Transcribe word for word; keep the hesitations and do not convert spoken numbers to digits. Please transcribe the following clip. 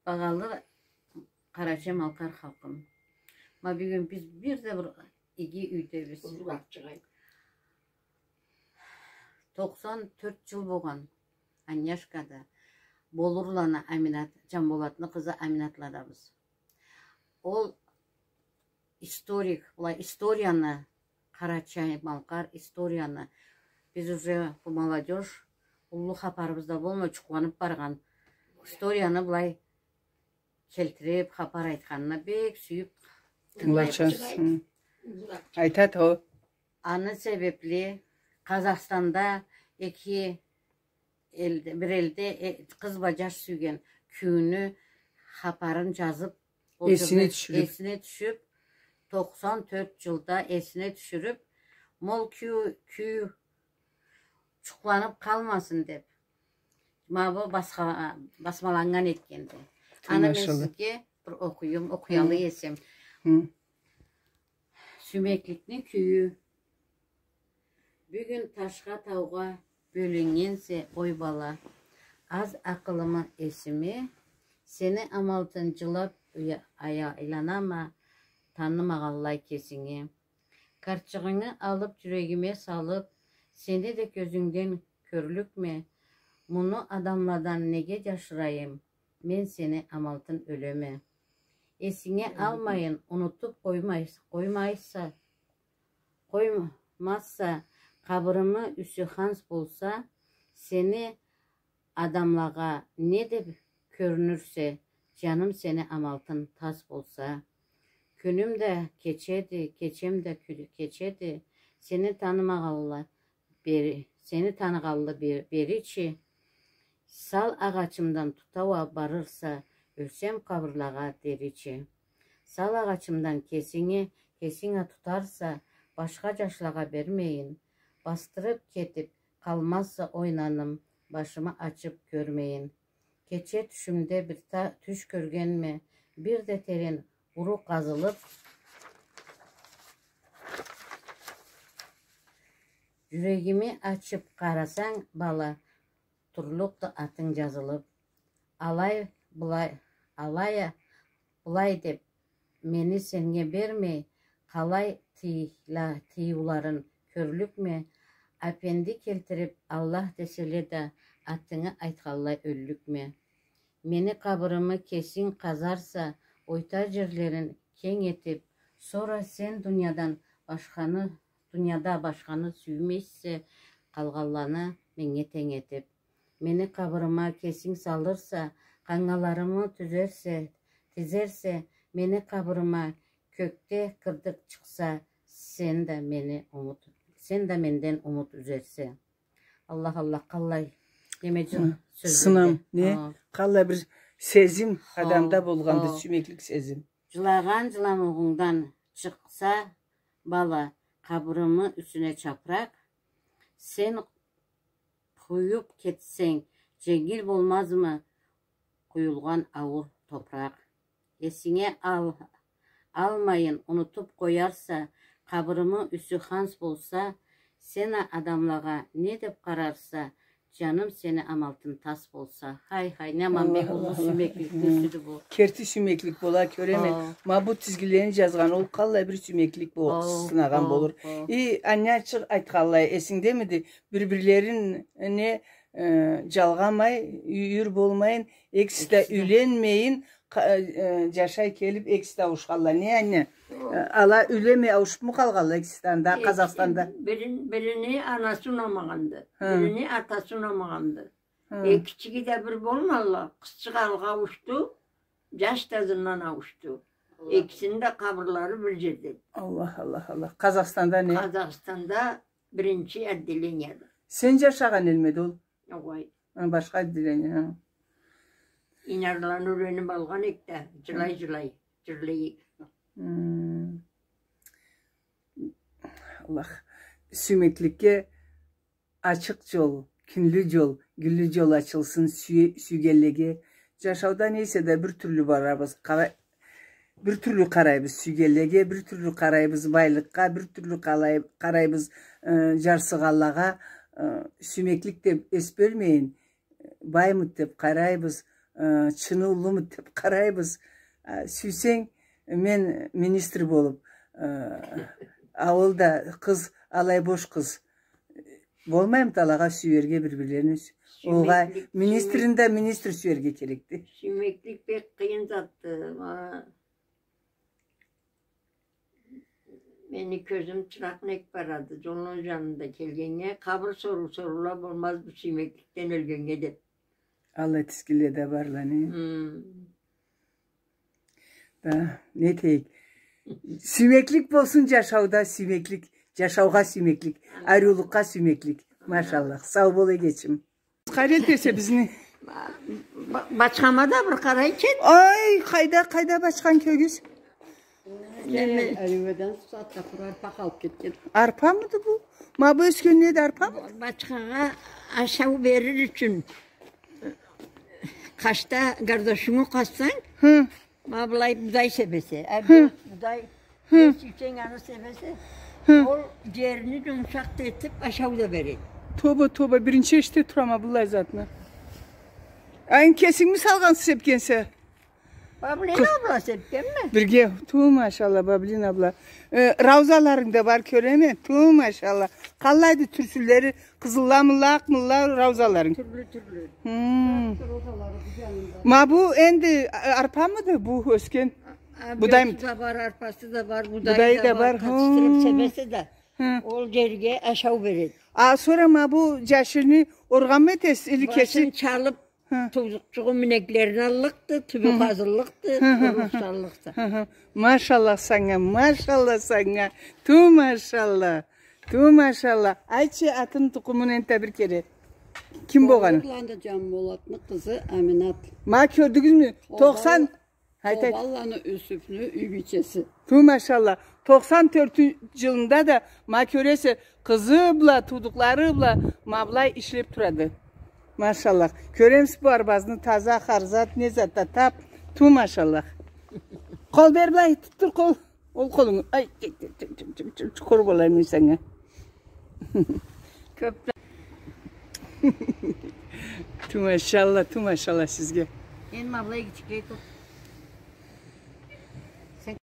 Багъалы къарачай-малкъар халкъым. Ма бюгюн биз бир да бир иги юйдебиз. Токъсан тёрт джыл болгъан Аняшкада болурланы Аминат, Джамболатны къызы Аминатладабыз. Ол историк, былай историяны, къарачай-малкъар историяны, биз уже бу молодёжь, уллу хапарыбыз да болмай, джукъланыб баргъан историяны былай келтириб, хапар айтханына бек сюйюб тынгылайбыз. Айтат ол. Аны себебли Къазахстанда эки элде, бир элде, э, къыз бла джаш сюйген кюйню хапарын джазыб, ол эсине тюшюрюб, эсине тюшюб, токъсан тёрт джылда эсине тюшюрюб, ма ол кюй, кюй джукъланыб къалмасын деб, ма бу басха-, басмаланнган этгенди. Аны мен сизге бир окъуюм, окъуялы эсем. Хы. Сюймекликни кюйю. Бюгюн ташха, таугъа бёлюннгенсе, ой бала, аз акъылымы эсиме, сени амалтын джылаб уя-, ая-, айланама, танымагъанлай кесинги. Къарчыгъынгы алыб, джюрегиме салыб, сени да кёзюнгден кёрлюкме, муну адамладан неге джашырайым, мен сени амалтын ёлеме. Эсинге алмайын, унутуб къоймай-, къоймайса, къоймазса, къабырымы юсю ханс болса, сени адамлагъа не деб кёрюнюрсе, джаным, сени амалтын тас болса. Кюнюм да кечеди, кечем да кю-, кечеди, сени танымагъанлы бери, сени таныгъанлы бе-, беричи. Сал агъачымдан тута уа барырса, ёлсем къабырлагъа деричи. Сал агъачымдан кесинги, кесинг а тутарса, башха джашлагъа бермейин. Басдырыб кетиб къалмазса, ой наным, башымы ачыб кёрмейин. Кече тюшюмде бир та-, тюш кёргенме, бир да терен уру къазылыб, джюрегими ачыб къарасанг, бала, турлукъду атынг джазылыб. Алай, былай, алай а, былай деб, мени сеннге бермей, къалай тыйла-, тыйыуларын кёрлюкме, апенди келтириб, Аллах деселе да, атынгы айтханлай ёллюкме. Мени къабырымы кесинг къазарса, ойта джерлерин кенг этиб, сора сен дуниядан башханы, дунияда башханы сюймейсе, къалгъанланы меннге тенг этиб. Мени къабырыма кесинг салырса, къангаларымы тюзерсе, тизерсе, мени къабырыма кёкде къырдыкъ чыкъса, сен да мени умут, сен да менден умут юзерсе. Аллах, Аллах, къаллай неме джыл-, хы, сёзледи. Сынам, не? Хо. Къаллай бир сезим адамда болгъанды, хо, сюймеклик сезим. Джылагъан джыламугъунгдан чыкъса, бала, къабырымы юсюне чапракъ, сен къуюб кетсенг, дженгил болмазмы къуюлгъан ауур топракъ? Эсинге ал-, алмайын, унутуб къоярса, къабырымы юсю ханс болса, сен а адамлагъа не деб къарарса, джаным, сени амалтын тас болса. Хай, хай, не аман, бек уллу сюймекликни юсюдю бу. Керти сюймеклик бола, кёреме. Хо. Ма бу тизгилени джазгъан, ол къаллай бир сюймеклик бол-, хо, сынагъан болур. Хо. И, аннячыкъ айтханлай, эсингдемиди? Бир-бирлерине, э, джалгъамай, юйюр болмайын, экиси да юйленмейин, къа-, э, джашай келиб, экиси да ауушханла. Не, анне? Э, ала юйленмей ауушубму къалгъанла экиси да анда, Къазахстанда? Бирин-, бирини анасы унамагъанды, хы, бирини атасы унамагъанды. Хы. Экичиги да бир болмалла, къызчыкъ алгъа ауушду, джаш да ызындан ауушду. Экисини да къабырлары бир джерде. Аллах, Аллах, Аллах. Къазахстанда не? Къазахстанда биринчи отделенияда. Сен джашагъан элмиди ол? Огъай. Хы, башха отделение, хы. Инарланы юйрениб алгъан эк да, джылай-джылай, джырлай эк. Хы. Аллах, сюймекликге ачыкъ джол, кюнлю джол, гюллю джол ачылсын сюе-, сюйгенлеге. Джашауда не эсе да бир тюрлю барабыз, къара-, бир тюрлю къарайбыз сюйгенлеге, бир тюрлю къарайбыз байлыкъгъа, бир тюрлю къалай-, къарайбыз, э, джарсыгъанлагъа, э, сюймеклик деб эс бёлмейин, баймыды деб къарайбыз, э, чыны уллуму деп къарайбыз. Э, сюйсенг, мен министр болуп, э, а ол да къыз, алай бош къыз. Болмаймыды алагъа сюерге бир-бирлерин? Огъай, сюймеклик, министрни да министр сюерге керекди. Сюймеклик бек къыйын затды. Ма-, мени кёзюм чыракъ нек барады, жолну жанында келгеннге, къабыр соруу соруула болмаз бу сюймекликден ёлгеннге деп. Аллай тизгинле да барланы. Хм. Да, не этейик? Сюймеклик болсун жашауда, сюймеклик, жашаугъа сюймеклик, ариулукъгъа сюймеклик. Машаллах, сау бол, эгечим. Къайры этесе бизни. Ба-, ба-, бачхама да бир къарай кет. Ай, къайда, къайда бачхан кёгюз? Неме? Э, ариудан суу сатда къуру арпа къалып кетген. Арпамыды бу? Ма бу ёсген неди, арпамыды? Бачхагъа ашау берир ючюн къашда гардошунгу къазсанг, хы, ма былай будай себесе. А, хы, бу-, будай, хы, не сюйсенг аны себесе, хы, ол жерни жумушакъ да этип, ашау да береди. Тоба, тоба, биринчи эшите турама быллай затны. А энди кесингми салгъан, сепгенсе? Баблин абла сепгенме? Бирге. Ту, машалла, Баблин абла. Э, раузаларынг да бар, кёреме. Ту, машалла. Къаллайды тюрсюлери, къызылламылла, акъмылла раузаларынг? Тюрлю-тюрлю. Хм. Розалары бу жанында. Ма бу энди, а, арпамыды бу ёсген? А, а, будаймыды? Бёркю да бар, арпасы да бар, будайы да бар, къатышдырып себесе да. Хы. Ол жерге ашау береди. А сора ма бу жашилни органмы этесиз или кесинг? Башын чалып, хы, тузукъчугъу минеклерин аллыкъды, тюбю, хы, къазыллыкъды, хы, хы, хы, къурусаллыкъды. Хы, хы. Машаллах санга, машаллах санга. Ту, машалла. Ту, машалла. Айтчы, атын, тукъумун энтда бир кере. Ким болгъан? Орланды Жанболатны къызы Аминат. Ма кёрдюгюзмю? Токъсан. Айт, айт. Обалланы Юсюпню юй бийчеси. Ту, машалла. Токъсан тёртюнчю жылында да, ма кёресе, къызы бла, туудукълары бла, ма былай ишлеп турады. Машаллах. Кёремисиз бу арбазны, таза, хар зат, не зат да тап. Ту, машаллах. Къол бер былай, тутдур къол. Ол къолунгу. Ай, чукъур болайым мен санга. Кёп. Ту, машалла, ту, машалла сизге. Энди ма былай кичиклей тутдум.